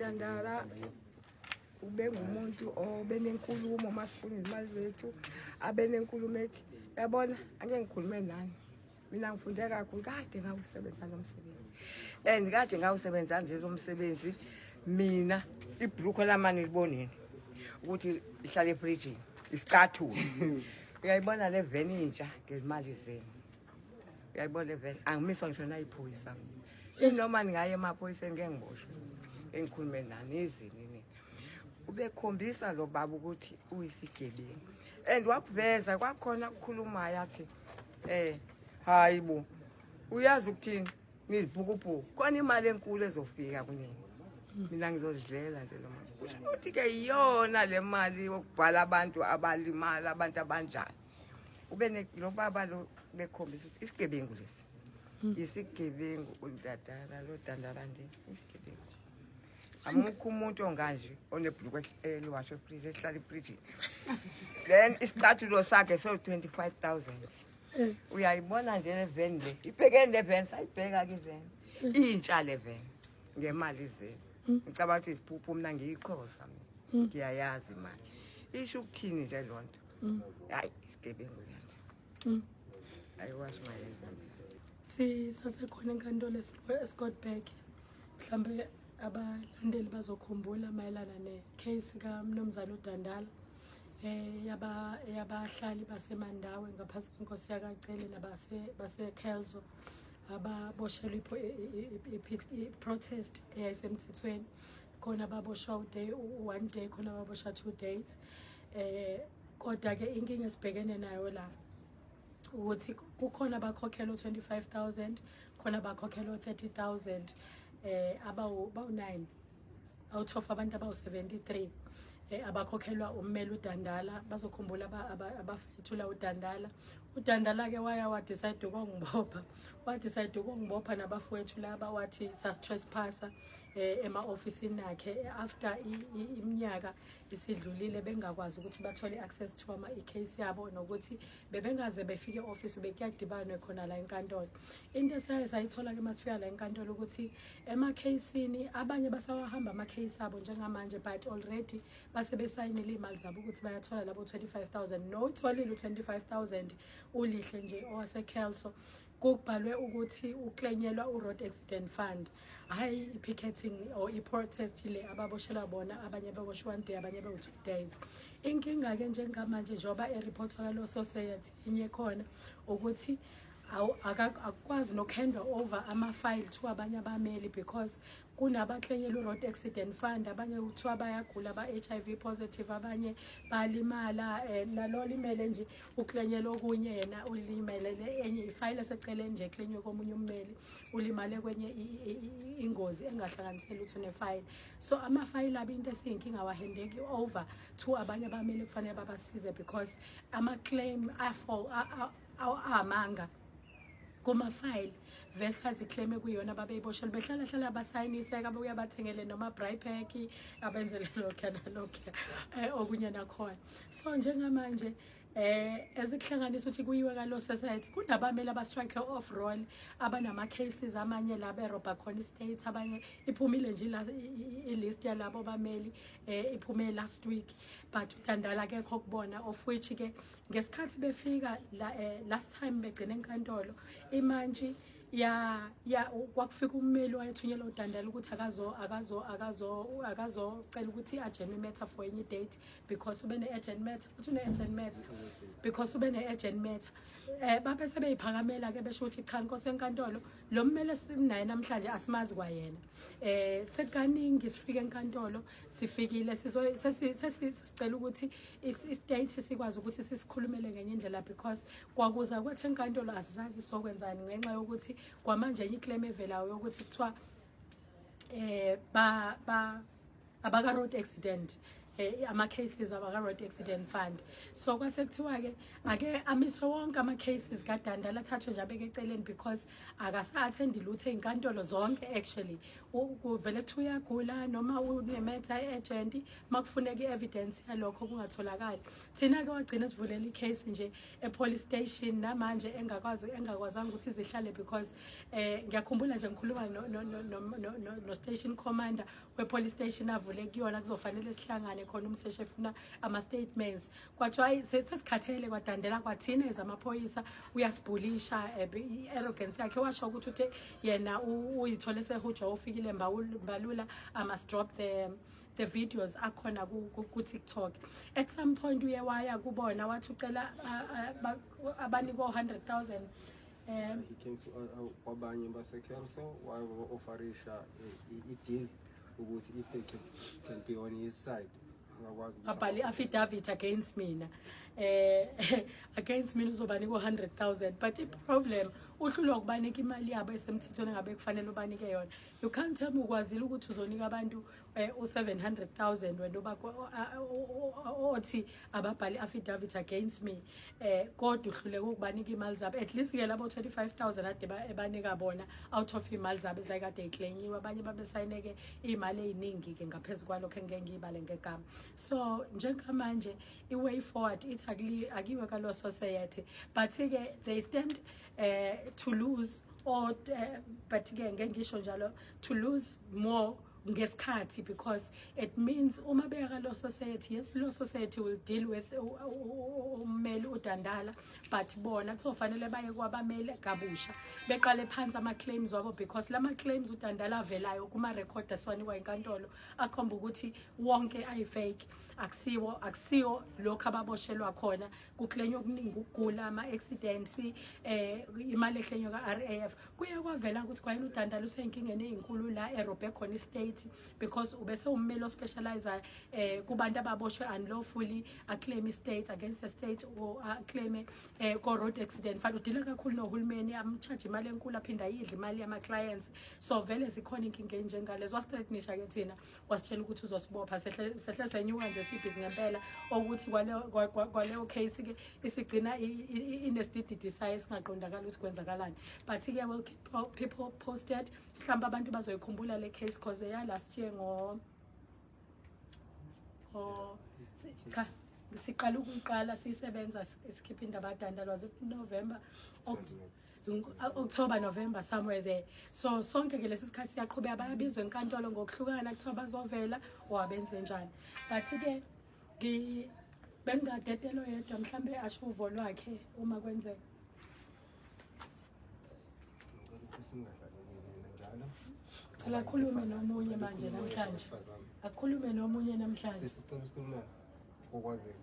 UDandala ubengumuntu obenenkulumo masifuna izimali zethu, abenenkulumo ethi, yabona, angeke ngikhulume nani, mina ngifunde kakhulu, kade ngawusebenza lo msebenzi and kade ngawusebenza nje lo msebenzi. Mina ibhulukho lamane libonini ukuthi ihlale efrijini, isicathulo, uyayibona le veni intsha ngezimali zenu, uyayibona le veni, angimiswa ngisho nayiphoyisa mina. Inoma ningaye emaphoyiseni, ngeke ngiboshwe, engikhulume nani izini nini. Ubekhombisa lo baba ukuthi uyisigebengu and wakuveza kwakhona ukukhulumayo, athi hayi bo, uyazi ukuthini, niziphukuphuku, khona imali enkulu ezofika kunini, mina ngizozidlela nje lo mali. Kusho ukuthi-ke iyona le mali yokubhala abantu abalimala, abantu abanjani. Ube lo baba lo bekhombisa ukuthi isigebengu lesi, isigebengu uDandala lo, Dandala nje isigebengu. Amukho umuntu onganje onebhuluku eliwasho efriji, ehlala efrijini, then isicathulo sakhe so-25 000. Uyayibona nje le veni le, ibhekeni le veni, sayibheka-ke iveni intsha le veni ngemali zenu. Ngicabanga ukuthi isiphupho, mina ngiyixhosa, mina ngiyayazi imali isho ukuthini nje loo nto. Hayi, isigebengu kanje, ayiwashi mayenza mina. Sisasekhona enkantolo eScottburgh. Mhlambe abalandeli bazokhumbula mayelana ne-case kaMnumzane uDandala, yaba yabahlali baseMandawe ngaphansi kwenkosi yakaCele nabase baseKelso ababoshelwe i-protest eyayisemthethweni. Khona ababoshwa uday one day, khona ababoshwa 2 days. Kodwa ke inkinga esibhekene nayo la ukuthi kukhona abakhokhelwa 25,000, khona abakhokhelwa 30,000, abawu bawu 9 out of abantu abawu 73 abakhokhelwa ummeli uDandala. Bazokhumbula abafethula uDandala. UDandala ke waya wadecide ukungibopha, wadecide ukungibopha nabafowethu laba, wathi sasi-trespass ema-ofisini akhe after iminyaka isidlulile bengakwazi ukuthi bathole access to ama i-case yabo, nokuthi bebengaze befike e-office, bekuyadibanwe khona la enkantolo. Into esaye sayithola-ke masifika la enkantolo ukuthi emakheyisini abanye basawahamba amakheyisi abo njengamanje, but already base besayinile iy'mali zabo ukuthi bayathola labo 25 000. No utholile u-25 000 ulihle nje owaseKelso, kubhalwe ukuthi uklenyelwa u-Road Accident Fund, hhayi i-picketing or i-protest le ababoshelwa bona. Abanye beboshwe one day, abanye bewu-2 days. Inkinga-ke njengamanje, njengoba eriphothwa kalo society inye khona ukuthi akukwazi nokuhandwa over ama-file to abanye abameli because kunabaklenyelwa i-Road Accident Fund, abanye kuthiwa bayagula, aba-HIV positive, abanye balimala, nalo limele nje uklenyelwa okunye, yena ulimelele enye ifayile eseceleni nje, eklenywe komunye ummeli, ulimale kwenye ingozi engahlanganiseli lutho nefayile. So amafayile abo, into esiyinkinga, awahandeki over to abanye abameli kufanele babasize because ama-claim amanga kuma-file versus iclaim ekuyona babeyiboshelwe. Behlala hlala basayinise-ke, abuye abathengele noma braai pack, abenzele lokhuya nalokhuya, okunye nakhona. So njengamanje ezikuhlanganisa ukuthi kuyiwe ka-Law Society, kunabameli aba-strike off roll, abanama cases amanye la berobha khona istate, abanye iphumile nje i-list yalabo bameli, iphume last week, but uDandala akekho kubona, of which ke ngesikhathi befika la, last time begcina enkantolo, imantshi ya kwakufika ummeli wayethunyelwa uDandala ukuthi akazocela ukuthi adjourn matter for enye date because ube ne-urgent matter, uthi une-urgent matter because ube ne-urgent matter. Babe sebeyiphakamela ke besho ukuthi cha, nkosi enkantolo, lo mmeli esinaye namhlanje asimazi kwayena. Sekaningi sifike enkantolo, sifikile sizo sesicela ukuthi istate sikwazi ukuthi sisikhulumele ngenye indlela because kwakuza kwethu enkantolo asizazi sokwenzani ngenxa yokuthi kwamanje enye iclaim evelayo yokuthi kuthiwa ba ba abaka road accident. Ama-cases abaka-Road Accident Fund. So kwase kuthiwa-ke ake amiswe wonke ama-cases kaDandala, athathwe nje abeke eceleni because akasa-attendi lutho ey'nkantolo zonke. Actually, kuvele kuthiwa uyagula noma une-matter urgent, uma kufuneka i-evidence yalokho kungatholakali. Thina-ke wagcina sivulela i-case nje e-police station, namanje engakwazi, engakwazanga ukuthi izihlale because ngiyakhumbula nje ngikhuluma no station commander we-police station avule kuyona, kuzofanele sihlangane khona, umseshi efuna ama-statements. Kwathiwa hayi, sesikhathele kwaDandala, kwathina ezamaphoyisa uyasibhulisha, i-arrogance yakhe. Washo ukuthi uthe yena uyithole sehujwa ufikile Mbalula, I must drop the videos akhona ku-TikTok. At some point uye waya kubona, wathi ucela abanikwe 100,000. He came to kwabanye baseKelso, waba-offerisha i-deal ukuthi if they can be on his side, angakwazi ukuthi Abhale i-affidavit against mina, against mina uzobanika u-100,000, but i-problem uhlulwa ukubanika imali yabo esemthethweni ngabe kufanele ubanike yona. You can't tell me ukwazile ukuthi uzonika abantu u-700,000 wena othi ababhale i-affidavit against me, kodwa uhluleke ukubanika imali zabo, at least ke labo 25,000 ade ebanika bona out of imali zabo ezayikade iclaimiwe. Abanye babesayineke iy'mali ey'ningi-ke ngaphezu kwalokho engeke ngiyibale ngegama. So njengamanje i-way forward ithi akiwe ka-Law Society, but-ke they stand to lose or but-ke ngeke ngisho njalo, to lose more ngesikhathi, because it means uma beka ka-Law Society, yes, Law Society will deal with ummeli uDandala, but bona kuzofanele baye kwabameli kabusha, beqale phansi ama-claims wabo, because lama claims uDandala avelayo kuma-record asiwanikwa inkantolo akhomba ukuthi wonke ayi-fake, akusiwo lokhu ababoshelwa khona. Kuclainywa okuningi, ukugula, ama-accidents, imali eclainywa ka-RAF. Kuye kwavela ukuthi kwayena uDandala useyinkingeni ey'nkulu la erobhe khona i-state, because ubese ummeli ospecialize kubantu ababoshwe unlawfully, aclaim i-state against the state or aclaim ko-Road Accident Fund. Udeala kakhulu nohulumeni, amcharge imali enkulu, aphinde ayidle imali yama-clients. So vele zikhona inkinga enjengalezo. Wasithreatenisha-ke thina, wasitshela ukuthi uzosibopha. Sehle senyuka nje, sibhizi ngempela ukuthi kwaleyo case-ke isigcina inesidididi sayo esingaqondakali ukuthi kwenzakalani. But-ke we'll keep people posted. Mhlawumbe abantu bazoyikhumbula le case cause eya last year ngo oh cha, siqala ukuyiqala siyisebenza, sikhipha indaba kaDandala, was it November, October, November, somewhere there. So sonke ke lesi sikhathi siyaqhubeka, bayabizwa enkantolo ngokuhlukana, kuthiwa bazovela or abenze njani. But ke ngi bengadedelo yedwa mhlambe asho uvo lwakhe uma kwenzeka. Ngicela ukuthi singadlaleli nina njalo. Cela akhulume nomunye manje namhlanje. Akhulume nomunye namhlanje. Sisi, sicela usikhulumele okwazeka.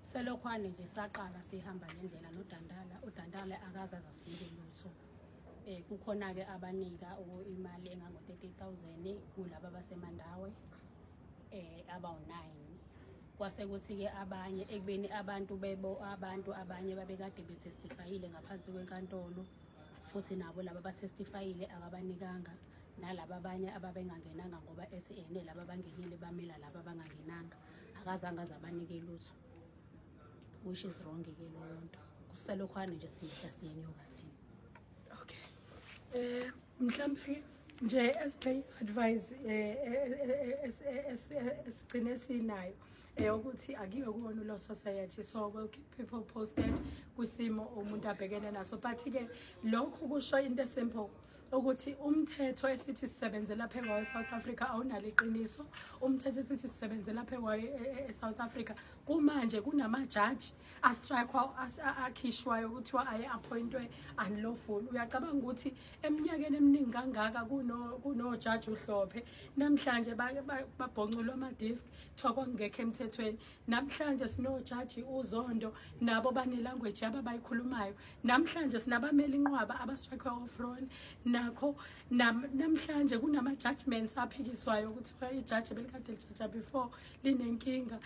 Selokhwane nje saqala sihamba lendlela noDandala, uDandala akaze azasinike lutho. Kukhona ke abanika imali engango 30,000 kulaba basemandawe abawu9. Kwase kuthi ke abanye ekubeni abantu bebo abantu abanye babekade betestifyile ngaphansi kwenkantolo, futhi nabo laba batestifyile akabanikanga, nalaba abanye ababengangenanga ngoba ethi ene laba abangenile bamela laba abangangenanga, akazange aze abanike lutho, which is wrong ke leyo nto. Kuselokhwane nje siyehla siyenyuka thina. Okay. Mhlambe ke nje SK advice esigcine sinayo ukuthi akiwe kuwona Law Society. So we'll keep people posted kusimo umuntu abhekene naso, but ke lokhu kusho into simple ukuthi umthetho esithi sisebenzela phe kwayo eSouth Africa awunalo iqiniso. Umthetho esithi sisebenzela phe kwayo eSouth Africa, kumanje kunamajaji astrike, akhishwayo kuthiwa aye appointwe unlawful. Uyacabanga ukuthi eminyakeni eminingi kangaka kunojaji uHlophe, namhlanje babhonculwa ama-disc, kuthiwa kwakungekho emthethweni. Namhlanje sinojaji uZondo, nabo bane-language yabo abayikhulumayo. Namhlanje sinabameli inqwaba abastrike off roll nakho. Namhlanje kunama-judgments aphikiswayo ukuthi ijaji belikade lijaja before linenkinga,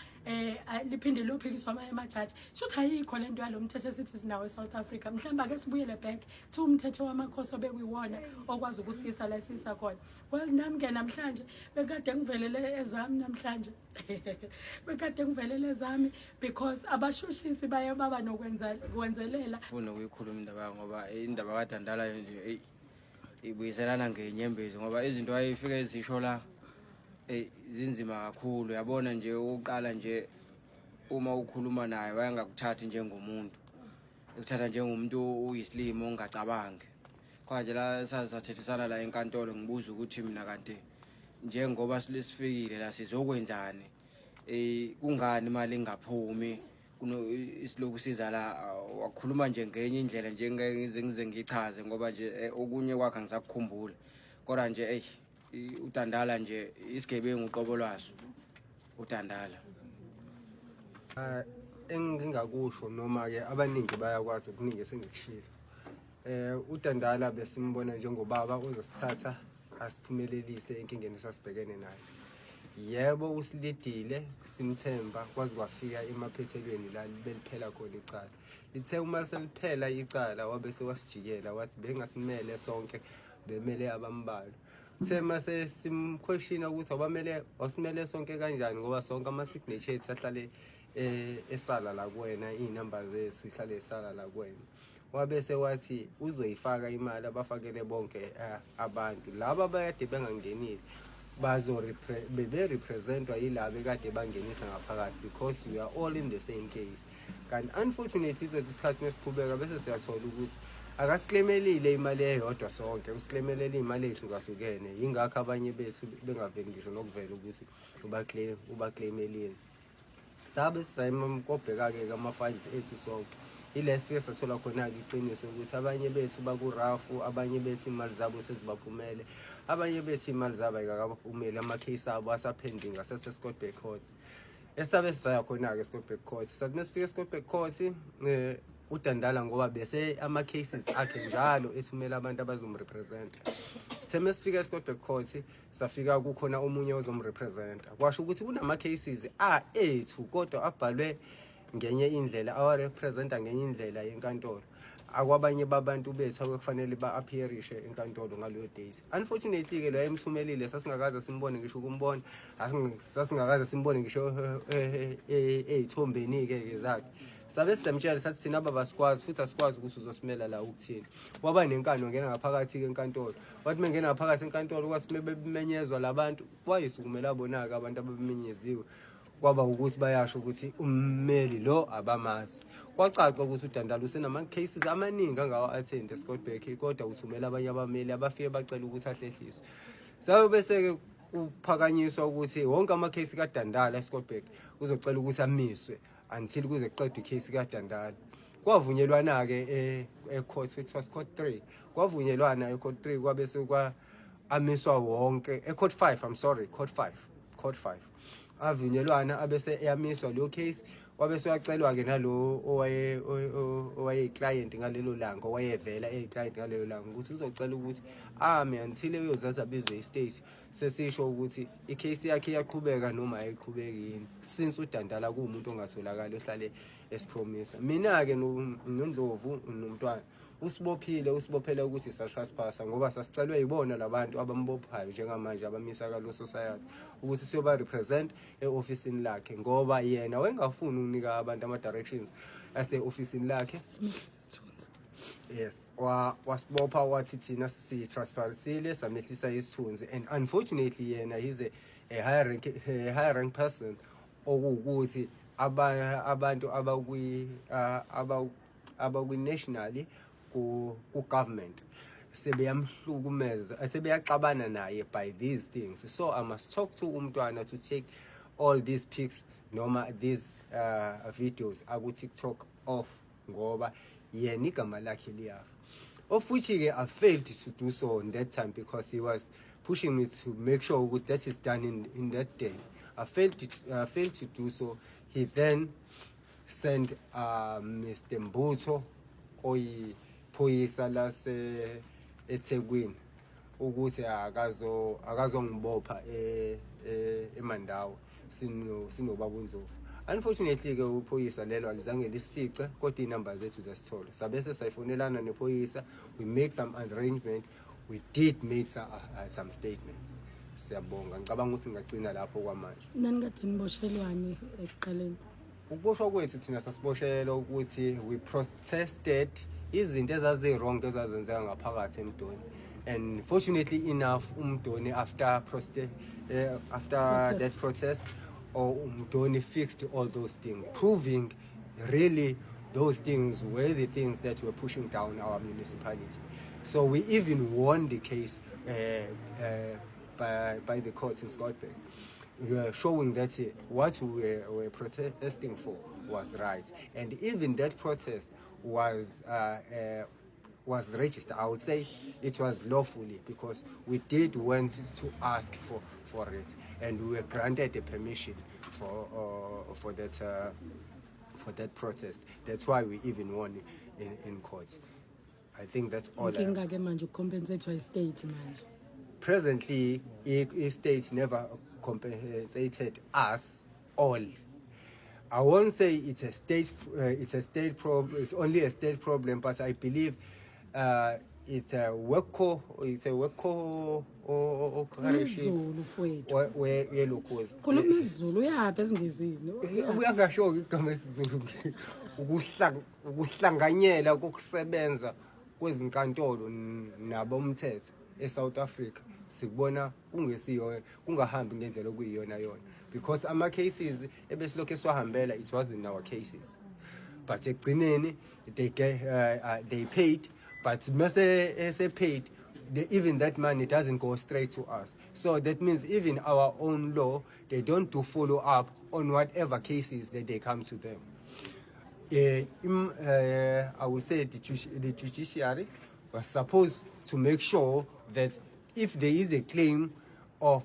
liphinde liyophikiswa amanye amajaji. Shuthi ayikho lento yalo mthetho esithi sinawo eSouth Africa. Mhlawumbe ake sibuyele back to umthetho wamakhosi obekuyiwona okwazi ukusisa la. Siyisa khona. Well, nami ke namhlanje bekade ngivelele ezami, namhlanje bekade ngivelele ezami because abashushisi baye baba nokwenza kwenzelela. Funa ukuyikhuluma indaba, ngoba indaba kaDandala nje, eyi, ibuyiselana ngenyembezi, ngoba izinto ayifike ezisho la, eyi, zinzima kakhulu. Yabona nje, uqala nje uma ukhuluma naye, wayengakuthathi njengomuntu, ekuthatha njengomuntu uyisilimo ongacabangi. Kwanje la sasathethisana la enkantolo, ngibuza ukuthi mina kanti njengoba sifikile la sizokwenzani, kungani imali ingaphumi kuno isiloku siza la? Wakhuluma nje ngenye indlela nje, ngeke ngize ngichaze ngoba nje okunye kwakhe angisakukhumbula, kodwa nje ey, uDandala nje isigebengu uqobo lwaso uDandala. Engingakusho noma ke abaningi bayakwazi okuningi esengikushilo. UDandala besimbona njengobaba ozosithatha asiphumelelise enkingeni esasibhekene nayo. Yebo, usilidile, simthemba kwaze kwafika emaphethelweni la beliphela khona icala. Lithe uma seliphela icala, wabe sewasijikela, wathi bengasimele sonke, bemele abambalwa. Uthe mase simquestiona ukuthi awabamele, wasimele sonke kanjani, ngoba sonke ama-signature ethu ahlale esala la kuwena, iy'namba zethu ihlale esala la kuwena. Wabese wathi uzoyifaka imali, abafakele bonke abantu laba abakade bengangenile, bazo bebe-representwa yilaba ekade bangenisa ngaphakathi because we are all in the same case. Kanti unfortunately izothi isikhathi mesiqhubeka bese siyathola ukuthi akasiclaimelile imali eyodwa sonke, usiclaimelele iy'mali ey'hlukahlukene. Yingakho abanye bethu bengaveli ngisho nokuvela ukuthi ubaclaimelile. Sabe sizayima kobheka-ke ama-files ethu sonke, ile sifike sathola khona-ke iqiniso ukuthi abanye bethu bakurafu, abanye bethu iy'mali zabo sezibaphumele, abanye bethu iy'mali zabo ayikakabaphumeli, ama-case abo asapending, asase-Scottburgh Court. Esabe sisaya khona-ke e-Scottburgh Court, sathi mesifika e-Scottburgh Court, uDandala ngoba bese ama-cases akhe njalo ethumela abantu abazomrepresenta. Sithe mesifika e-Scottburgh Court, safika kukhona omunye ozomrepresenta, kwasho ukuthi kunama-cases a ethu kodwa abhalwe ngenye indlela, awarepresenta ngenye indlela yenkantolo, akwabanye babantu bethu akufanele ba-appearishe enkantolo ngaleyo date. Unfortunately-ke lo yayemthumelile sasingakaze simbone ngisho ukumbona, sasingakaze simbone ngisho ey'thombeni-ke ke zakhe. Sabe sisamtshela, sathi thina baba sikwazi futhi asikwazi ukuthi uzosimela la ukuthini. Waba nenkani, wangena ngaphakathi-ke enkantolo. Wathi mengena ngaphakathi enkantolo, kwathi mebemenyezwa labantu, wayisukumela bona-ke abantu ababemenyeziwe, kwaba ukuthi bayasho ukuthi ummeli lo abamazi. Kwacaca ukuthi uDandala usenama-cases amaningi angawa-attend eScottburgh, kodwa uthumela abanye abameli abafike bacela ukuthi ahlehliswe. Sabe bese-ke kuphakanyiswa ukuthi wonke ama-case kaDandala eScottburgh uzocela ukuthi amiswe until kuze kuqedwe icase kaDandala. Kwavunyelwana-ke e-court, it was court 3, kwavunyelwana e-court 3, kwabe sekwa amiswa wonke e-court 5, I'm sorry, court 5, court 5 avunyelwana, abese eyamiswa leyo case. Wabe seyacelwa-ke nalo owayeyi-client ngalelo langa, owayevela eyi-client ngalelo langa, ukuthi uzocela ukuthi ame until eyozathi abizwe i-state, sesisho ukuthi icase yakhe iyaqhubeka noma ayiqhubeki yini, since uDandala kuwumuntu ongatholakali, ohlale esipromisa. Mina-ke noNdlovu nomntwana usibophile, usibophele ukuthi sa-trespass, ngoba sasicelwe yibona labantu abambophayo njengamanje, abamisa kalo society, ukuthi siyoba represent e-ofisini lakhe, ngoba yena wayengafuni ukunika abantu ama-directions ase-ofisini lakhe. Yes, wasibopha, wathi thina si-trespassile, samehlisa isithunzi. And unfortunately yena he's a higher rank person, okuwukuthi abantu abakwi nationally ku government sebeyamhlukumeza, sebeyaxabana naye by these things. So I must talk to umntwana to take all these pics noma these videos aku TikTok off, ngoba yena igama lakhe liyafa, of which-ke I failed to do so on that time because he was pushing me to make sure ukuthi that is done in that day. I failed to do so. He then sent Mr Mbutho, oyiphoyisa lase eThekwini, ukuthi akazongibopha eMandawe sinobaba uNdlovu. Unfortunately ke uphoyisa lelo alizange lisifice, kodwa iy'namba zethu zasithola. Sabe sesayifonelana nephoyisa, we make some arrangement. We did make some statements. Siyabonga. Ngicabanga ukuthi ngingagcina lapho kwamanje. Nanikade niboshelwani ekuqaleni? Ukuboshwa kwethu thina sasiboshelwa ukuthi we protested izinto ezazi-wrong ezazenzeka ngaphakathi eMdoni, and fortunately enough uMdoni after Protest. that protest or uMdoni fixed all those things, proving really those things were the things that were pushing down our municipality. So we even won the case by the court in Scottburgh. We are showing that what we were protesting for was right, and even that protest was registered. I would say it was lawfully because we did want to ask for it, and we were granted a permission for that protest. That's why we even won in court. I think that's all. Inkinga ke manje ukucompensate i-state manje. Presently, i-state never compensated us all. I won't say it's only a state problem, but I believe it's a work co isiZulu mfowethu. Yelokhuza. Khuluma isiZulu, uyaphi esiNgisini? Uyangasho igama esiZulu. Ukuhlanganyela kokusebenza kwezinkantolo nabomthetho eSouth Africa sikubona kungesiyo, kungahambi ngendlela okuyiyona yona, because ama cases ebesilokhu esiwahambela, it wasn't our cases, but ekugcineni they paid, but mase ese paid, even that money doesn't go straight to us. So that means even our own law, they don't do follow up on whatever cases that they come to them. I will say the judiciary was supposed to make sure that if there is a claim of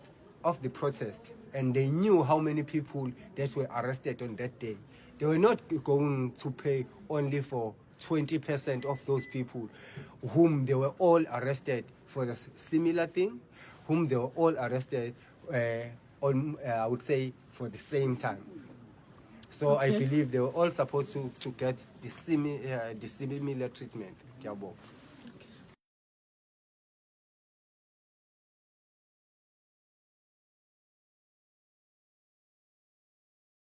the protest and they knew how many people that were arrested on that day, they were not going to pay only for 20% of those people whom they were all arrested for the similar thing, whom they were all arrested on, I would say, for the same time. So I believe they were all supposed to get the similar treatment. Ngiyabonga.